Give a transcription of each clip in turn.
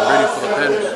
Ready for the pens.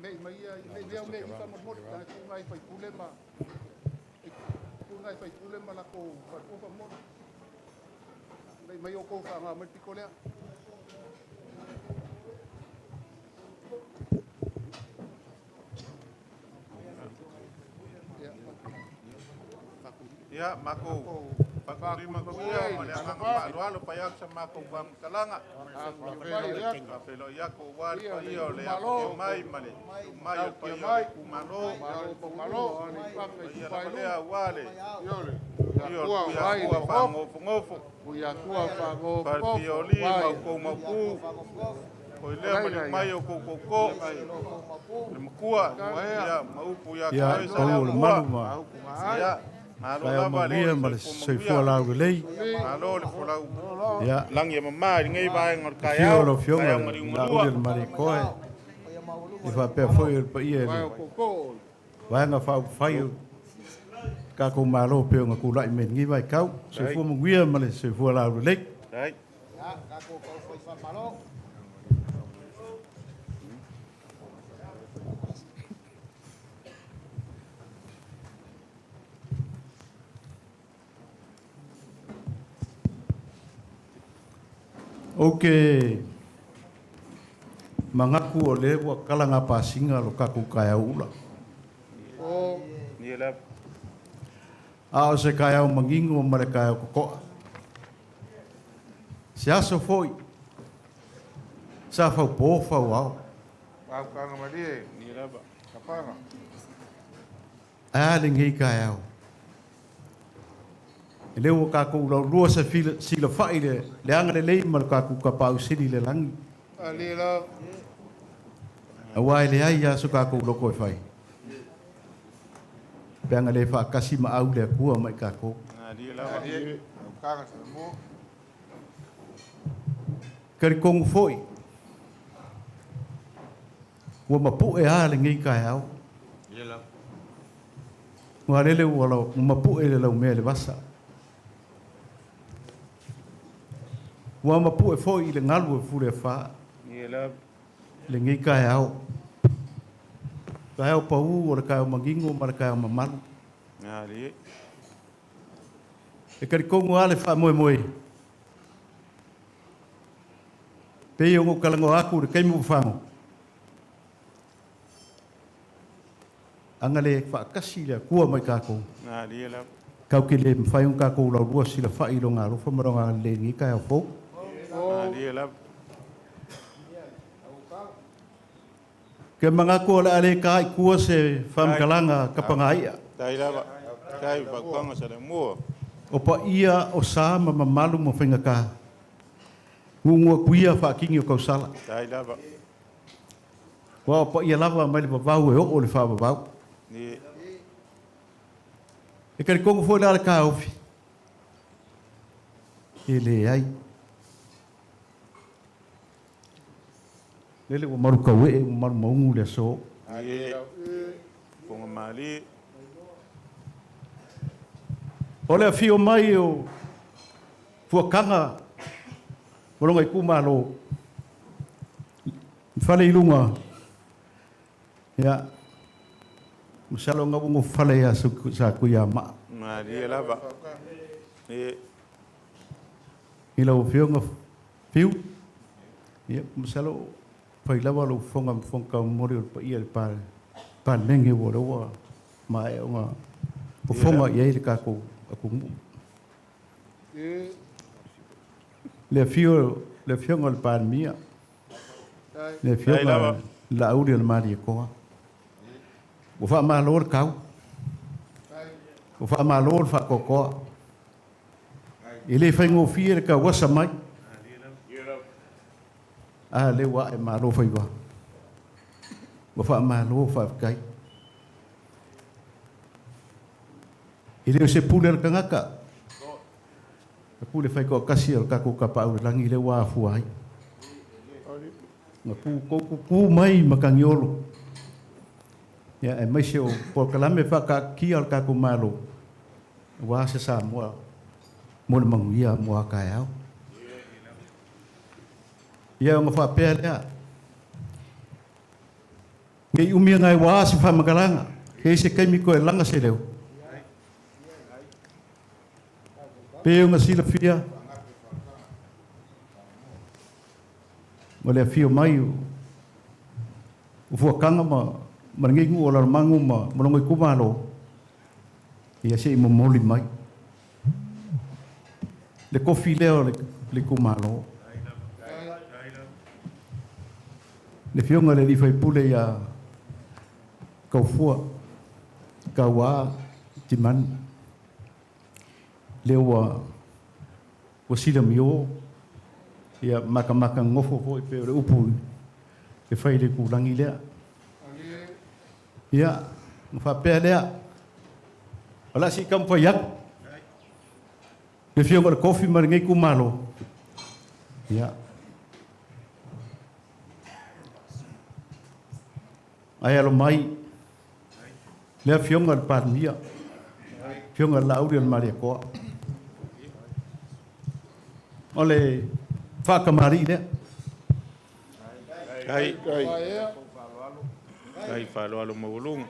Nei mai ia nei lea mea i faamolemole na tuuga ai faipule ma tuuga ai faipule ma latou faletua faamolemole. Nei mai outou faaga mai le pito lea. Ia, makou faatulima kuia ma le agaga faaaloalo pai atu sa makou faamatalaga. Faafeiloai atu aua le paia o le afifio mai ma le susu mai o le paia o le itumalo. Paia lava lea aua le afio o le Tuiatua faagofogofu, Falefia o alii ma outou mautu, foi lea ma le mai o outou tootoo, le matua, ia, ma upu ia te Ia, oe pau o le malu Saleaaumua. ma Ia, malo taeao lava le manuia ma le soifua soifua manuia, laulelei. malo le folau Ia, lagi e mamā i lenei vaega o le afio taeao, lau Afioga taeao i le liugalua. Lauli o le Malietoa, e faapea foi le paia i le Vaega Faaupufai o tatou Malo pei ona tulai mai i lenei vaitau. Ai, Soifua manuia ma le soifua laulelei. ai. Ou te manatu o lea ua tala na pasiga lo tatou taeao ula. Ia lava. A o se taeao manino ma le taeao totoa. Se aso foi sa faupo fauao. Faautaga malie Ia lava. tapaga. Ae a lenei taeao? E le ua tatou laulua se silafai le le agalelei ma le tatou Tapaau Sili i le lagi. Alie la. Aua e leai lava so tatou loto e fai, pe ana le faatasi ma au le Atua ma i tatou. Ia lava. Alie. Faautaga Samoa. Talitonu foi ua mapu'e a lenei taeao. Ua lele ua mapu'e le laumea i le vasa. Ua mapu'e foi i le galu e fuleafā lenei taeao. Taeao paū o le taeao manino ma le taeao mamalu. E talitonu lava le faamoemoe, pei ona ou talanoa atu i le taimi ua fano, ana le faatasi le Atua ma i tatou, tatou te le mafai ona tatou laulua silafai i Lona alofa ma Lona agalelei i lenei taeao fou. Ou te manatu o le a le ta i tua se faamatalaga tapagaia. O paia o sa ma mamalu ma faigata, nuunuu atu ia faatini o tausala. Aua o paia lava mai le vavau e oo i le faavavau. E talitonu foi la le taofi, e leai. Lele ua malutauee ua malumaunu le aso. O le afio mai o Fuataga ma lona itumalo, fale i luga, ia, masalo na ua nofo fale ia Satuiamaa. I lau Afioga Fiu, ia, masalo fai lava lou fofoga ma fofoga taumoli o le paia i le Palemene ua lea ua maea ona fofoga i ai le tatou atunuu. Le afio le Afioga i le Palemia, le Afioga Laauli o le Malietoa. Ua faamalo le tau, ua faamalo le faatoatoa. E le faigofie le tauasa mai. A lea ua ae malo faiva. Ua faamalo faafetai. E le o se pule a le tagata. E pule faitoatasi a le tatou Tapaau i le lagi lea ua afua ai. Na kuku mai matagiolo. Ia, aemaise o polokalame faataatitia a le tatou Malo, aua se Samoa mo le manuia mo a taeao. Ia ona faapea lea, ne i umia nai ua se faamatalaga, e i se taimi toe laga se leo. Pe ona silafia, ma le afio mai o Fuataga ma lenei nuu o Lalomanu ma lona itumalo, ia se i momoli mai le kofi lea o le itumalo. Le afioga i le alii faipule ia Kaufua, Kauā Timani, lea ua silamio, ia matamata nofo foi pe o le upu e fai le itulagi lea. Ia, na faapea lea, o le a se i taumafai atu le afioga i le kofi ma lenei itumalo. Ia, ae alo mai le afioga i le Palemia, afioga i le Laauli o le Malietoa. O le faatamalii lea. Ai faaaloalo maualuga.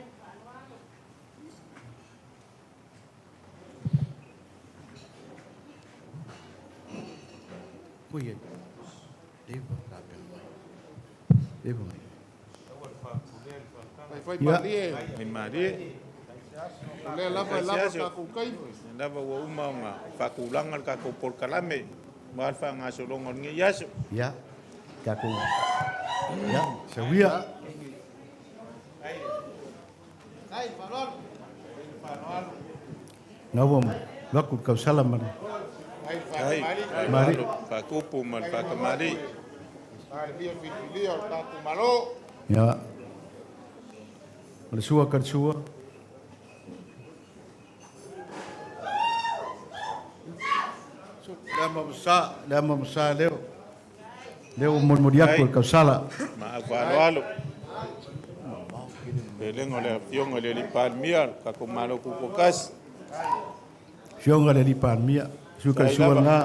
Ui ai. Leva tapena mai. Leva mai. Fai malie. Ai malie. O lea lava e lava tatou taimi. Lava ua uma ona faatulaga le tatou polokalame ma le faagasologa o lenei aso. Ia, tatou. Ia, sauia. Gaua vaku kausala ma le Ai, Mari. Faatupu ma le faakamali. Ia. O le sua ka le sua. Le ama masa leo. Lea ua molimoli atu e le tausala. Ma au faaaloalo. Pelega o le Afioga i le Alii Palemia, le tatou Malo Tutoatasi. Afioga i le Alii Palemia, Sui Sai Kaisua lava. lena.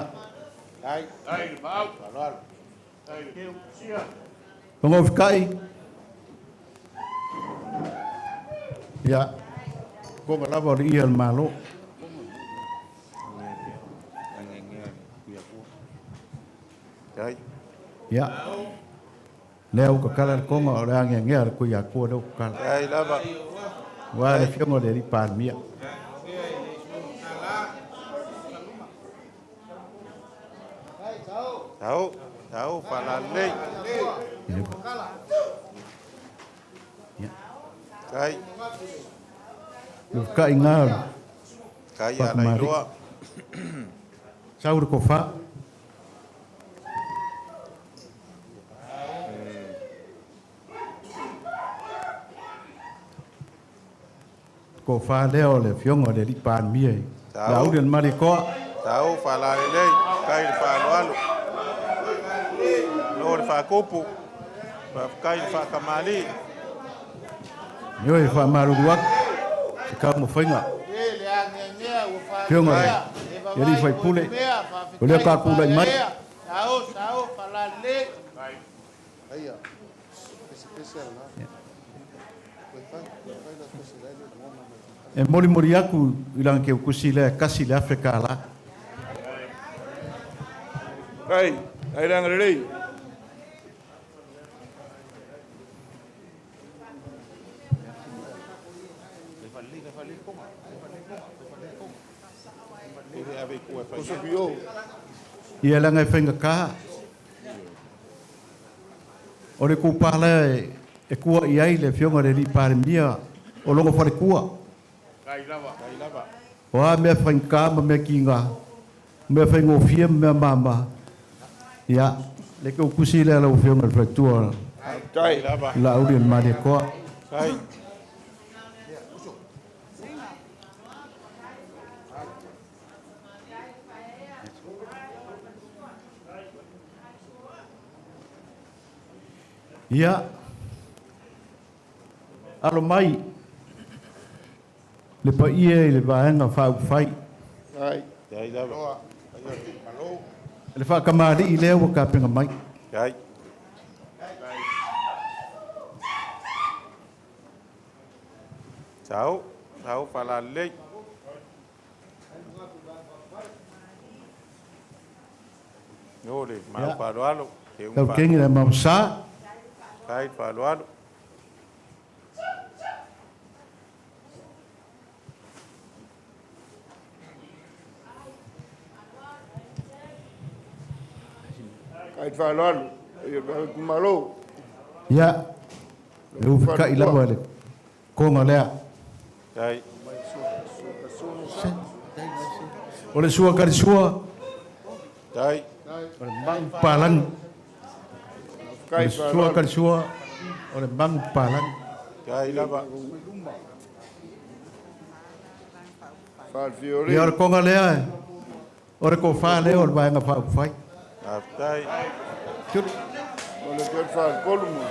Fofoga Fetalai, ia, koga lava o le ia o le Malo. Sai. Ia, lea ua tatala le koga o le ageagea a le Tuiatua lea ua tatala. Sai lava. Aua le Afioga i le Alii Palemia. Sau, sau faalalelei. Ia, Sai. le fekaiga o le Kai ala Fakamali. iloa. Sau le tofa. Tofa lea o le Afioga i le Alii Palemia i Sau. Lauli o le Malietoa. Sau faalalelei. Kai le faaaloalo. Lo le faakupu. Faafetai le faatamalii. Ioe, faamalulu atu se taumafaiga. Afioga i le alii faipule, o lea tatou tulai mai. Aia, pesepese ala. Ua fai, ua fai la pese lai le lagona mai. E molimoli atu i lana keukusi lea e $1,000. Ai, ai le agalelei. E le ave i kua e Oso whai. pio. Ia leaga e faigata. O le kupa lea e, e kua i ai le Afioga i le Alii Palemia o logo falekua. Kai lava. O a mea faigata ma mea kiga, mea faigofie ma mea mama. Ia, le keukusi lea lau Afioga i le Faletua Kai lava. Laauli o le Malietoa. Kai. Ia, alo mai le paia i le vaega faaupufai. Ai. Kai lava. Le faakamali'i lea ua tapena mai. Kai. Sau, sau faalalelei. Yo le mau Ia. faaaloalo. Ke un Taukegi le maosa. Kai faaaloalo. Kai faaaloalo. Ia le kumalo. Ia, le ufika'i lava i le koga lea. Kai. O le sua kalisua, Kai. o le magu palagi. O Kai le sua faaaloalo. kalisua, o le magu palagi. Kai lava. Faafiore. Ia o le koga lea, o le tofa lea o le vaega faaupufai. Faafetai. Tuli. O le ke faalikolu mo.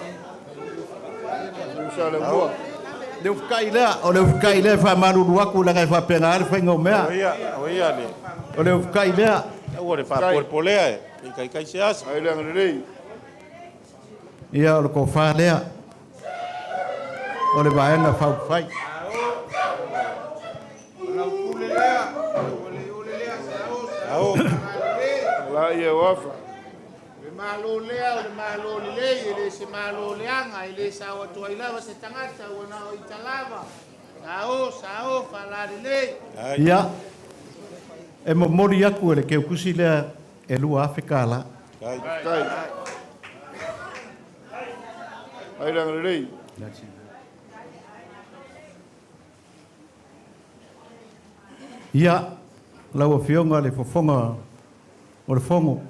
Usa le mua. Le ufika'i lea, o le ufika'i lea e faamalulu atu leaga e faapena lava le faiga o mea. O ia, o ia le. O le ufika'i lea. Ua le faapolepolea e. I kai kai se asa. Ai le agalelei. Ia o le tofa lea. O le vaega faaupufai. Au. La ia wafa. Le malo lea o le malo lelei, e le se malo leaga, e le sao atu ai lava se tagata ua na o ita lava. Sao, sao, faalalelei. Ai. Ia, e momoli atu e le keukusi lea e $2,000. Kai. Kai. Ai le agalelei. Ia, lau Afioga le fofoga o le Fono,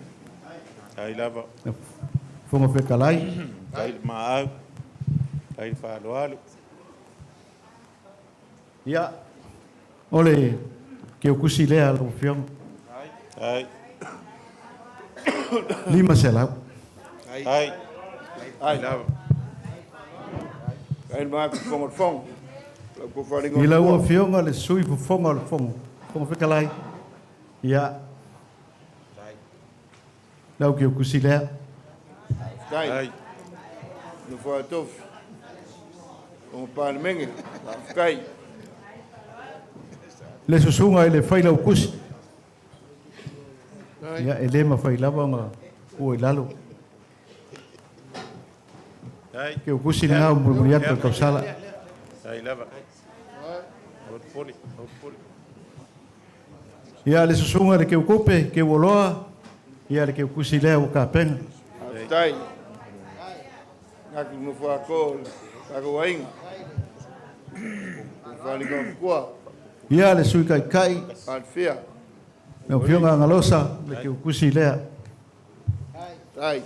Kai lava. le Fofoga Fetalai. Kai le maau. Kai le faaaloalo. Ia, o le keukusi lea lau Afioga. Ai. 500. Ai. Ai. Ai ma ku fongo fongo. Lau ko falinga I lau afioga le Sui Fofoga o le Fono, Fofoga Fetalai, ia, lau keukusi lea. Tai. Ai. No fo atof. O Palemenge. Kai. Le susuga i le Failaukusi, ia, e le mafai lava ona ua i lalo. Ai. Keukusi lena o mulimuli atu o le tausala. Ai lava. Poli, poli. Ia, le susuga i le Keukupe, Keuoloa, ia, le keukusi lea ua kapena. Tai. Ngaki no fo ako ka wainga. Ko falinga kua. Ia, le Sui Taitai, Alfia. lau Afioga Agalosa, le keukusi lea. Tai.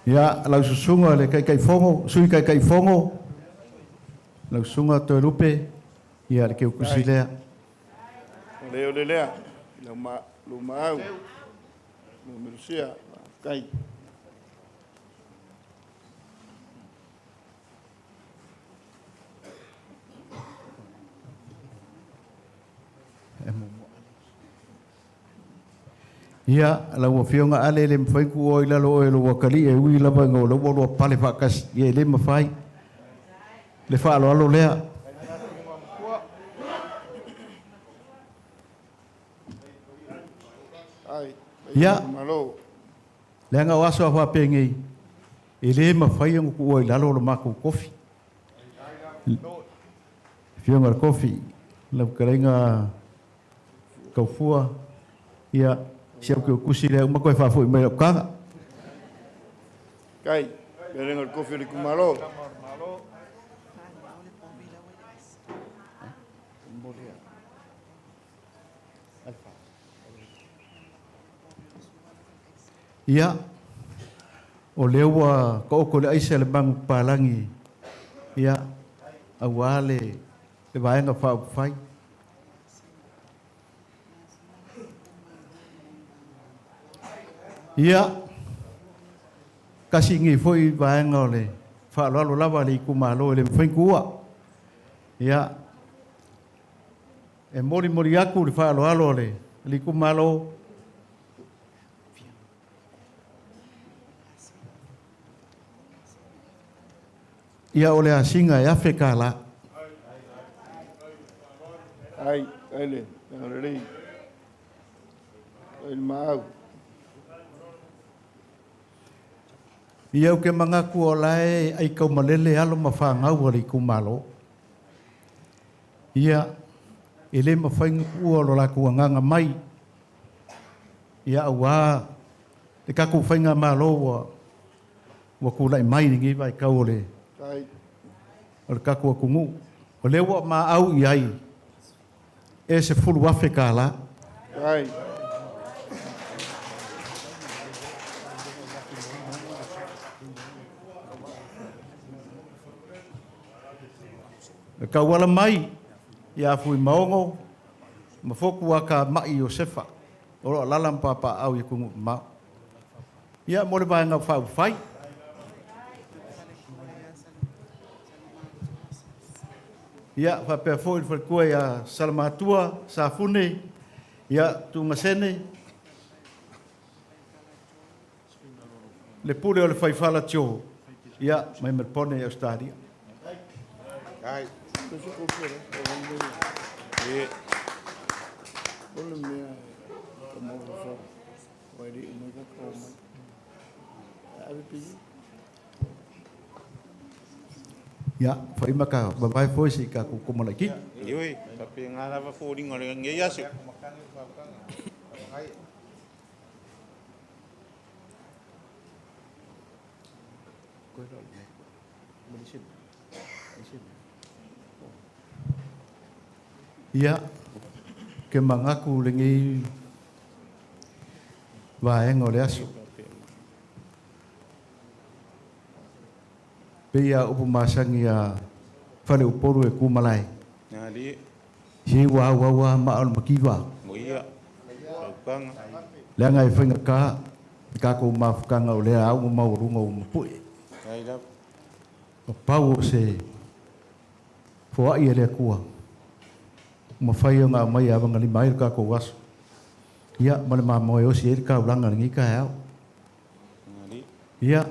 Ia, lau susuga le Taitaifono, Sui Taitaifono, lau susuga Toelupe, ia, le keukusi lea. O leo le lea. Lau ma lu maau. Lu melusia. Tai. Ia, lau Afioga Ale, le mafai ku oi lalo oe lo wakali e ui lava ngo lo lo pale faakasi, ia, e le mafai. Le faaaloalo lea. Ai. Ia. Malo. Leaga o aso a faapegei, e lē mafai ona tuua i lalo o le matou kofi. Afioga le kofi, lau fetalaiga Taufua, ia, si au keukusi lea uma koe faafo'i mai lau taga. Kai. Perenga le kofi le kumalo. Ia, o lea ua taoto le aisa le magu papalagi, ia, auā le Vaega Faaupufai. Ia, kasi foi vaega o le faaaloalo lava le itumalo e le mafai tuua. Ia, e molimoli atu le faaaloalo o le itumalo. Ia, o le asiga e $1,000. Ai, ai le, le Ai maau. Ia u ke mangaku o lae ai kau malele alo ma whangau o le itumalo. Ia, e le mawhai ua lo la nganga mai. Ia, auā, le kakou whainga malo ua kūlai mai ni vai kau o le, Tai. o le kakou akungu. O le ua ma au i ai, e $10,000. Tai. Le kauala mai, ia fui maongo, ma foku aka mai Iosefa. O lo lala mpapa au i kungu mau. Ia, mo le vaenga whau whai. Ia, whapea foi le falekua ia Salamatua, Safune, ia, Tumasene, le pule o le faifala tio, ia, mai Melbourne i Australia. Ai. Ko se ko pere. E. O le mea ka mo fa. Wai ri mai ka ko mai. Ave pi. Ia, whaima ka babai foi si ka kukumala ki. Ioi, tapi ngā lava fōringa le ngai aso. Ia, ke mangaku le ngei vaenga o le aso. Pe ia upu masangi a whale uporu e kumalai. Nā li, Si wa wa wa ma o le makiwa. mo ia. Paukanga. Leaga e faigata le tatou mafutaga o lea au ma maualuga ua mapu'e. Ma pau o se foa'i a le Atua ua mafai ona aumai e avagalima ai le tatou aso, ia ma le mamoe e osi ai le taulaga i lenei taeao. Ia,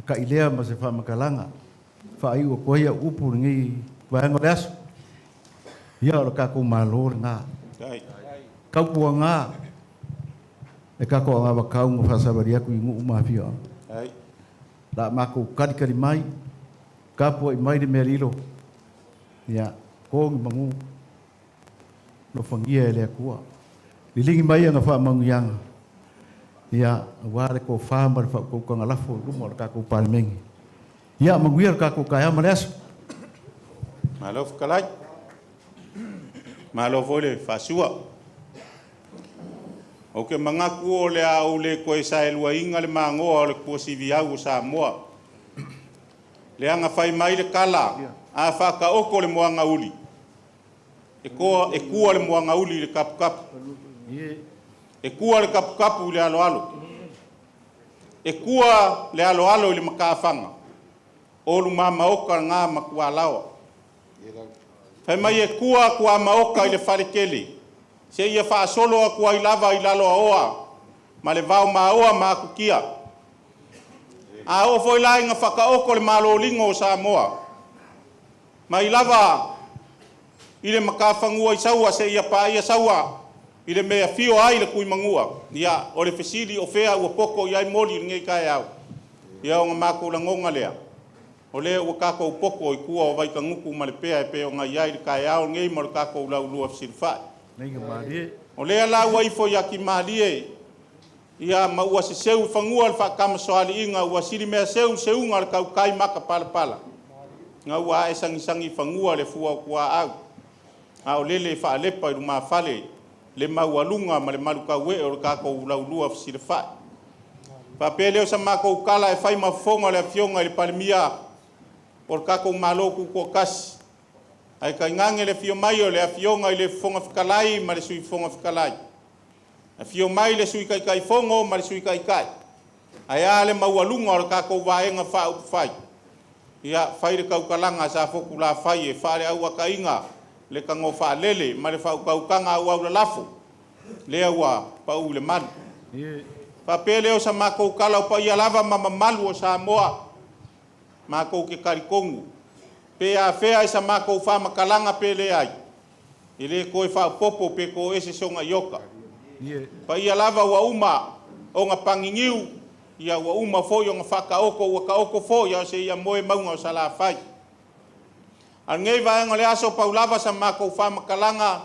ta'i lea ma se faamatalaga faaiu atu ai au upu i lenei vaega o le aso. Ia, o le tatou Malo lena. Tautuana le tatou anavatau na faasavali atu i nuu ma afioaga. O le a matou talitali mai, tapuai mai le mea lilo, ia, to ni manu, alofagia e le Atua. Liligi mai ana faamanuiaga, ia, aua le tofa ma le faautautaga lafo i luma o le tatou Palemene. Ia, manuia le tatou taeao ma le aso. Malo fetalai. Malo foi le faasua. Ou te manatu o le a ou le toe saeluaina le magoa o le tuasiviau o Samoa. Leaga fai mai le tala, a faataoto le moagauli, e tua le moagauli i le taputapu, e tua le taputapu i le aloalo, e tua le aloalo i le matafaga, o lumamaota lena ma tualaoa. Fai mai e tua tuamaota i le faletele, seia faasolo atu ai lava i laloaoa ma le vaomaoa ma atutia. A oo foi la ina faataoto le maloliga o Samoa, mai lava i le matafanua i Saua seia paia Saua i le mea e afio ai le Tuimanua, ia, o le fesili o fea ua poto i ai moli i lenei taeao? Ia, ona matou lagona lea, o lea ua tatou poto i tua o Vaitagutu ma Lepea e pei ona i ai le taeao lenei ma le tatou laulua fesilafai. O lea la ua ifo i atimalie, ia ma ua seseu i fanua le faatamasoaliiga, ua silimeaseu le seuga a le tautai matapalapala, ina ua ae sagisagi i fanua le fua o tuaau, a o lele e faalepa i lumafale le maualuga ma le malutauee o le tatou laulua fesilafai. Faapea lea o sa matou tala e fai ma fofoga o le Afioga i le Palemia o le tatou Malo Tutoatasi, ae tainane le afio mai o le Afioga i le Fofoga Fetalai ma le Sui Fofoga Fetalai, afio mai le Sui Taitaifono ma le Sui Taitai, ae a le maualuga o le tatou Vaega Faaupufai. Ia, fai le tautalaga a Safotulafai e faaleauataina le tagofaalele ma le faautautaga auau lalafo, lea ua pau i le malu. Faapea lea o sa matou tala o paia lava ma mamalu o Samoa, matou te talitonu, pe afea i sa matou faamatalaga pe leai, e le toe faaopoopo pe toese sona iota. Paia lava ua uma ona paginiu, ia ua uma foi ona faataoto, ua taoto foi a o seia moe mauga o Salafai. A o lenei vaega o le aso, pau lava sa matou faamatalaga,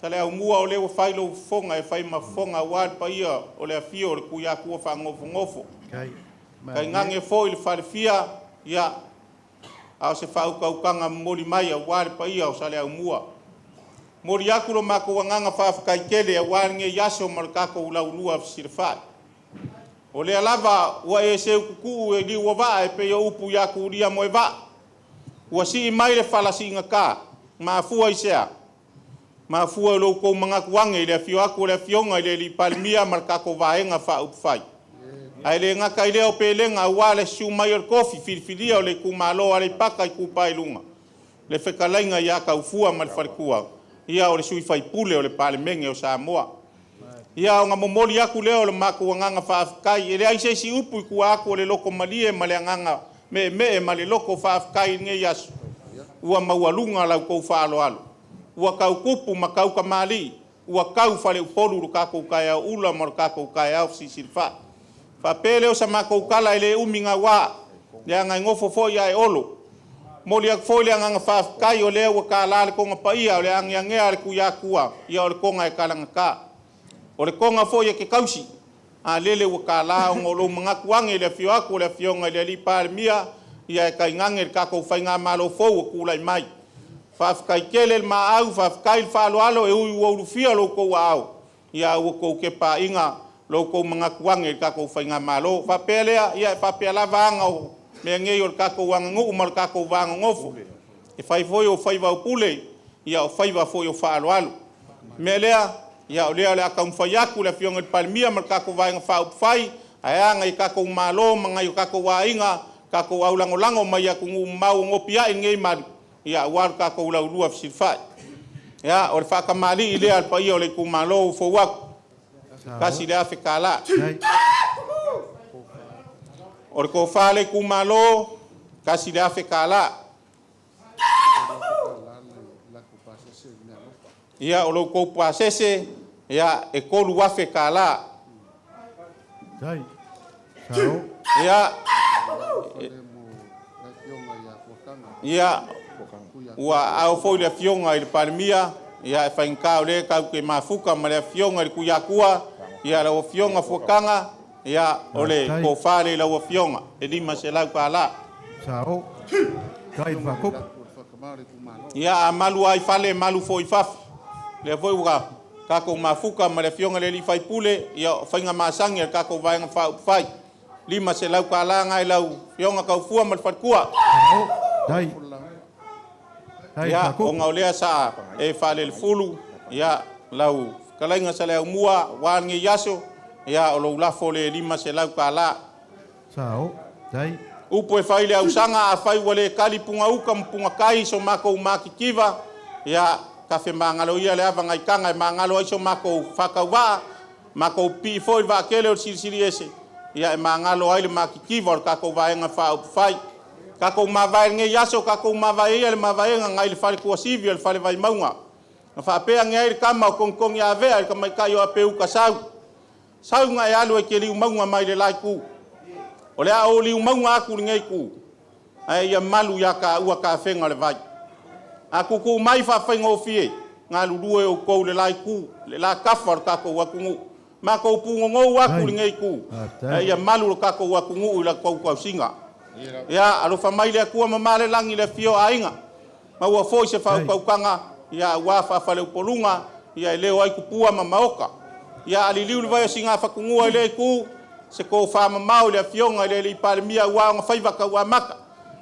Saleaaumua o lea ua fai lou fofoga e fai ma fofoga aua le paia o le afio o le Tuiatua faanofonofo. Tainane foi le falefia, ia, a o se faautautaga momoli mai aua le paia o Saleaaumua. Momoli atu lo matou agaga faafetai tele aua lenei aso ma le tatou laulua fesilafai. O lea lava ua e seututuu e liu o vaa e pei o upu ia Tulia Moevaa, ua sii mai le fala siigata, mafua i se a? Mafua i lo outou manatu age i le afio atu o le Afioga i le Alii Palemia ma le tatou Vaega Faaupufai. Ae le gata i lea o pelega aua le susu mai o le tofi filifilia o le itumalo o Aleipata Itupa i Luga, le fetalaiga ia Taufua ma le faletua, ia o le sui faipule o le Palemene o Samoa. Ia ona momoli atu lea o le matou agaga faafetai, e leai se isi upu i tua atu o le loto malie ma le agaga meemee ma le loto faafetai i lenei aso, ua maualuga la outou faaaloalo, ua tau tupu ma tau tamalii, ua tau faleupolu lo tatou taeao ula ma lo tatou taeao fesisilifai. Faapea lea o sa matou tala e le umi gaua, leaga e nofo foi ae olo. Momoli atu foi le agaga faafetai o lea ua tala le toga paia o le ageagea a le Tuiatua, ia o le toga e talagata. O le toga foi e te tausi, a lele ua tala ona o lou manatu age i le afio atu o le Afioga i le Alii Palemia, ia e tainane le tatou faigamalo fou ua tulai mai. Faafetai tele le maau, faafetai le faaaloalo e ui ua ulufia lo outou aao, ia a ua outou tepaaiga lo outou manatu age i le tatou faigamalo. Faapea lea, ia e faapea lava aga o mea nei o le tatou aganuu ma le tatou vanonofo. E fai foi o faiva o pule, ia o faiva foi o faaaloalo. O le mea lea, Ia, o lea o le a taumafai atu le Afioga i le Palemia ma le tatou Vaega Faaupufai ae a nai o tatou Malo ma nai o tatou aiga, tatou aulagolago mai atunuu mamao ua nopiai i lenei malu, ia aua lo tatou laulua fesilafai. Ia, o le faatamalii lea a le paia o le itumalo ua fou atu, $1,000. O le tofa a le itumalo, $1,000. Ia, o lo outou pasese, ia, e $3,000. Ia, ia, ua ao foi le Afioga i le Palemia, ia, e faigata o lea tatou te mafuta ma le Afioga i le Tuiatua, ia, lau Afioga Fuataga, ia, o le tofa lea i lau Afioga, e $500. Ia, a malu lava i fale, malu foi i fafo. O lea foi ua tatou mafuta ma le Afioga i le sui usufono, ia o faiga masani a le tatou Vaega Faaupufai. $500 lena i lau Afioga Taufua ma le faletua. Ia, ona o lea sa e faalelefulu, ia, lau fetalaiga Saleaaumua aua lenei aso, ia, o lou lafo lea e $500. Upu e fai i le ausaga, afai ua le tali pugauta ma pugatai i so matou matitiva, ia tafemagalo ia le ava nai taga e magalo ai so matou faatauvaa, matou pipii foi i le vaatele o le Silisili Ese, ia e magalo ai le matitiva o le tatou Vaega Faaupufai. Tatou mavae i lenei aso, tatou mavae ia le mavaega nai le fale tuasivi o le Fale Vaimauga. Na faapea ane ai le tama o Togitogiavea i le tamaitai o Apeuta, Sau, sau ina e alu e te liu mauga mai le la itu. O le a ou liu mauga atu i lenei itu, ae ia malu ia taua tafega o le vai. A tuutuu mai faafaigofie, galulue outou i le la itu, le la tafa o le tatou atunuu. Matou punonou atu i lenei itu, ae ia malu lo tatou atunuu i la outou tausiga. Ia, alofa mai le Atua ma malelagi i le afifio o aiga, maua foi se faautautaga, ia aua faafaleupoluga, ia e leo ai tupua ma maota. Ia aliliu le vai o Sinafatunua i lea itu, se tofamamao i le Afioga i le alii Palemia aua ona faiva tauamata.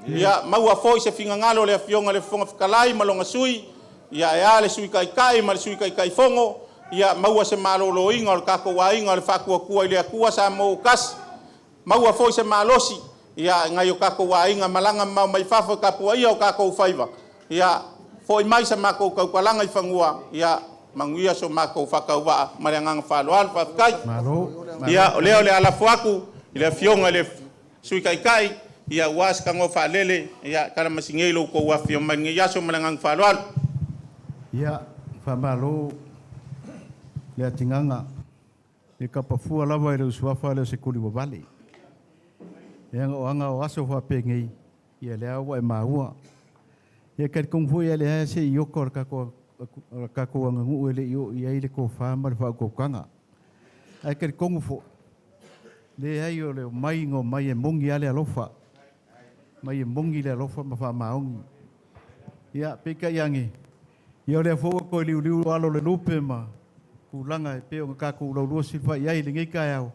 Ia maua foi se finagalo o le Afioga i le Fofoga Fetalai ma lona Sui, ia e a le Sui Taitai ma le Sui Taitaifono, ia maua se maloloina o le tatou aiga o le Faatuatua i le Atua Samoa ua Tasi, maua foi se malosi ia nai o tatou aiga malaga mamao mai fafo e tapuaia o tatou faiva, ia foi mai sa matou tautalaga i fanua, ia manuia so matou faatauvaa ma le agaga faaaloalo. Faafetai. Ia o lea o le a lafo atu i le Afioga i le Sui Taitai, ia aua se tanoa faalele, ia tala masinei lo outou afifio mai i lenei aso ma le agaga faaaloalo. Ia, faamalo le atigaga. E kapafua lava i lou suafa lea o Sekuliuavale. Leaga o aga o aso faapenei, ia lea ua e maua. Ia talitonu foi e leai se ioka o le tatou o le tatou aganuu e le i oo i ai le tofa ma le faautautaga. Ae talitonu foi, leai o le omai na omai e mogi lava le alofa. Mai e mogi le alofa ma faamaoni. Ia, peitai ane, ia o lea foi ua toe liuliu alo o le lupe ma tulaga e pei ona tatou laulua silafai i ai i lenei taeao,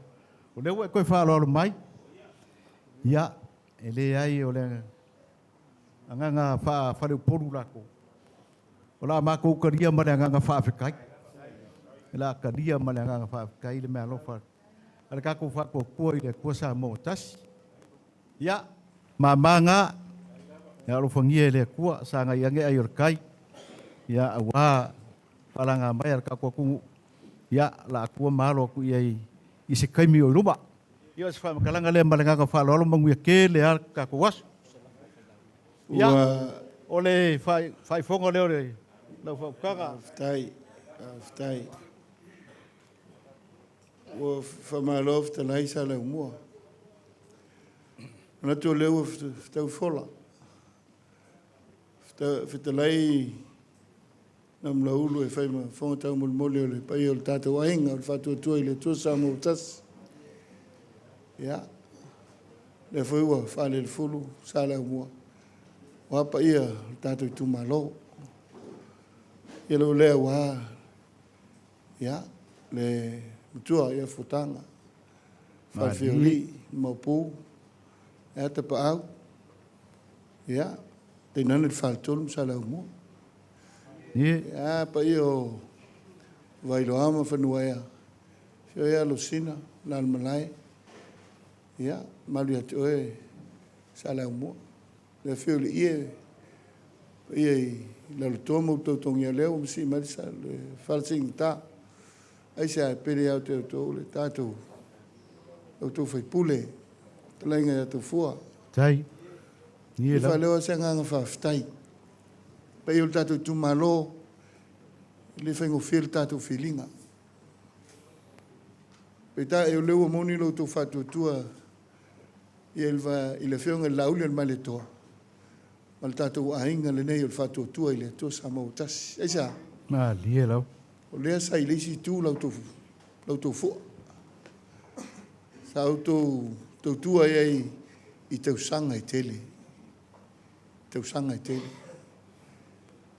o lea ua e toe faaaloalo mai. Ia, e leai o le agaga faa-faleupolu latou, o le a matou talia ma le agaga faafetai. O le a talia ma le agaga faafetai le meaalofa a le tatou Faatuatua i le Atua Samoa ua Tasi. Ia, mama na, ia alofagia e le Atua, sagai ane ai o le tai, ia aua faalaga mai a le tatou atunuu, ia la atua ma alo atu i ai i se taimi o i luma. Ia o se faamatalaga lea ma le agaga faaaloalo, manuia tele lava le tatou aso. Ia, o le faaifoga lea o le lau faautaga. Faafetai, faafetai. Ua faamalo fetalai Saleaaumua. Manatu o lea ua fetau fola. Fetalai Namulauulu e fai ma fofoga taumolimoli o le paia o le tatou aiga o le Faatuatua i le Atua Samoa ua Tasi. Ia, lea foi ua faalelefulu Saleaaumua, ua paia o le tatou itumalo. Ia lou lea ua ia, le matua ia Fuataga, Falefiauli, Maopu, ia Tapaau, ia, tainane le Faletolu ma Saleaaumua. Ia, paia o Vailoa ma Fanuaea, afio ai Alosina, Alalamalae, ia, malu ia te oe Saleaaumua. Le afio o le Ie, paia i Lalotoa ma Utautagialea ua masii mai le fala seigata. Aisea e pele ia te outou le tatou outou faipule, talaiga ia Taufua. Tai. Ie I la. faaleo se agaga faafetai. Paia o le tatou itumalo, e le faigofie le tatou filiga. Peitai o lea ua moni lo outou faatuatua i le afioga i le Laauli o le Malietoa ma le tatou aiga lenei o le Faatuatua i le Atua Samoa ua tasi. Aisea? Malie lau. O lea sa i le isi itu la outou fua. Sa outou tautua ai i tausaga e tele. Tausaga e tele.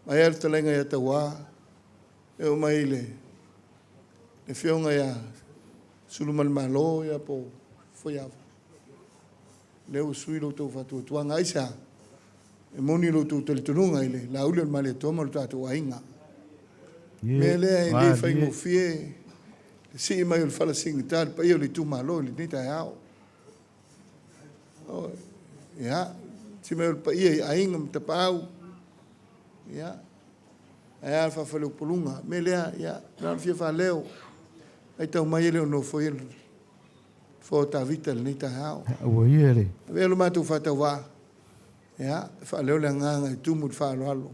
Mai lava le fetalaiga ia Tauā, e oo mai i le afioga ia Suluimalo po o Fuaava, lea ua sui lo outou faatuatuaga. Aisea? E moni lo outou talitonuga i le Laauli o le Malietoa ma lo tatou aiga. Ie. Mea lea e le Malie. faigofie le sii mai o le fala sigata le paia o le itumalo i lenei taeao. Oh, ia, sii mai o le paia i aiga ma tapaau. Ia, ae a le faafaleupoluga. Mea lea, ia, na ona fia faaleo. Ai tau mai e le o nofoia le nofoa o Tavita i lenei taeao. Ua ia le. Avea lo matou faatauvaa, ia, faaleo le agaga e tumu i le faaaloalo,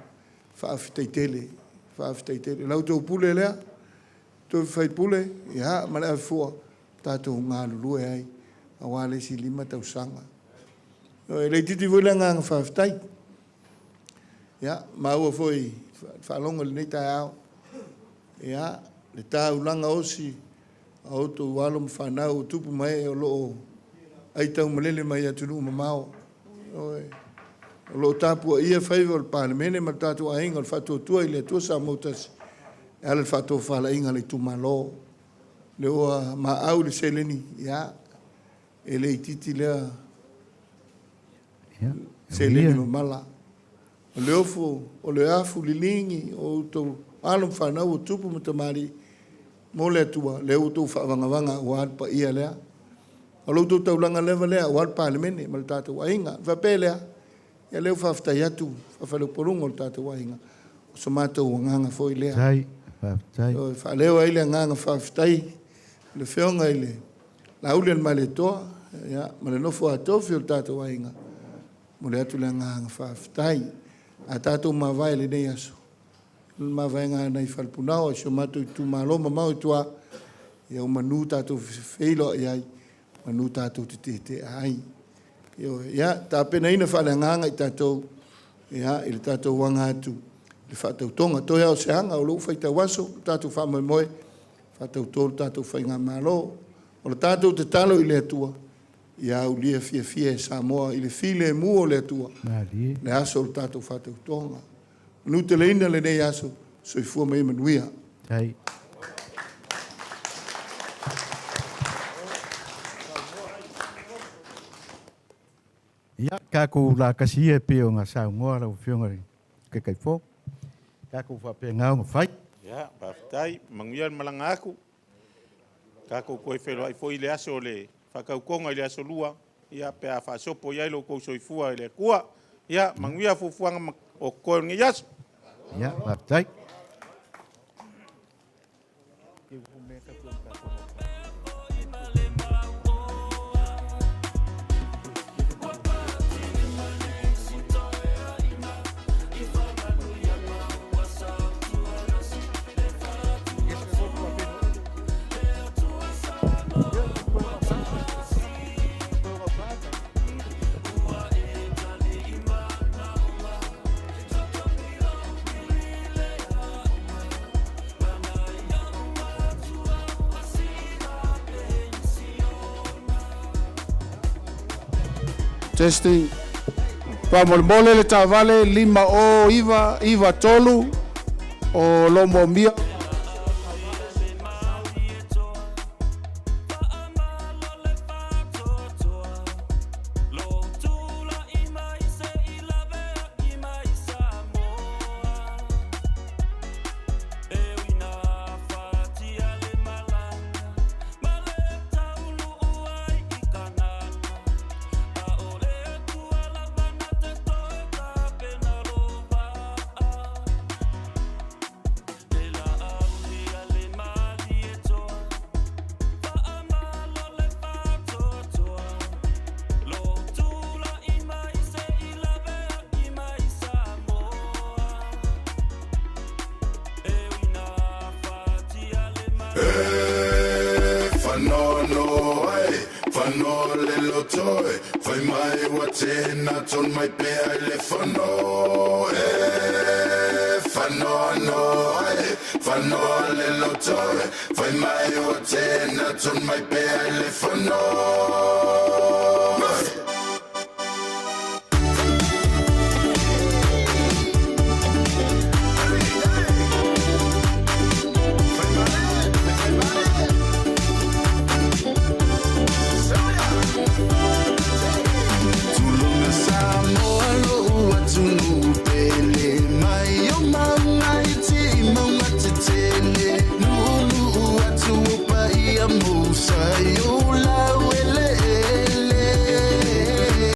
faafetai tele, faafetai tele. La outou pule lea, outou faipule, ia, ma le avefua, tatou galulue ai, aua le isi 5 tausaga. E le itiiti foi le agaga faafetai. Ia, maua foi faalogo i lenei taeao. Ia, le taulaga osi a outou alo ma fanau o tupu mai o loo aitau malele mai atunuu mamao. O loo tapuaia faiva o le Palemene ma le tatou aiga o le Faatuatua i le Atua Samoa ua tasi, e ala i le faatofalaiga a le itumalo. Le ua maau le seleni, ia, e le itiiti lea Ia. seleni mamala. O le ofo, o le afu liligi o outou alo ma fanau o tupu ma tamalii mo le Atua, lea ua outou faavagavaga aua le paia lea. O lo outou taulaga leva lea aua le Palemene ma le tatou aiga. Faapea lea, ia lea ua faafetai atu, faafaleupoluga o le tatou aiga. O so matou agaga foi lea. Tai. Faafetai. O faaleo ai le agaga faafetai le afioga i le Laauli o le Malietoa, ia, ma le nofo a tofi o le tatou aiga. Mo le atu le agaga faafetai. A tatou mavae i lenei aso, o le mavaega nai Falepunaoa, si o matou itumalo mamao i tua, ia o manu tatou feiloai ai, manu tatou te tetea ai. Ia, tapenaina faaleagaga i tatou, ia, i le tatou aga atu, le faatautoga. Toe ao se aga o lou faitau aso, le tatou faamoemoe, faatauto le tatou faigamalo. O le tatou tatalo i le Atua, ia aulia fiafia e Samoa i le filemu o le Atua, Malie. le aso o le tatou faatautoga. Manuteleina lenei aso, soifua mai manuia. Tai. Ia, kākou la kasi ia pe o ngā saungoa lau afioga i le Taitaifono. Kākou faapena ona fai. Ia, faafetai, manuia le malaga atu. Tatou toe feiloai foi i le aso o le faatautoga i le aso 2, ia pe a faasopo i ai lo outou soifua i le Atua. Ia, manuia fuafuaga o totoe o lenei aso. Ia, faafetai. Testing. Faamolemole le taavale 50993 o lo moomia. E whanono ai, whano le lotoe, whai mai wa tēnā ton mai pea i le whano. E whanono ai, whano le lotoe, whai mai wa tēnā ton mai pea i le whano.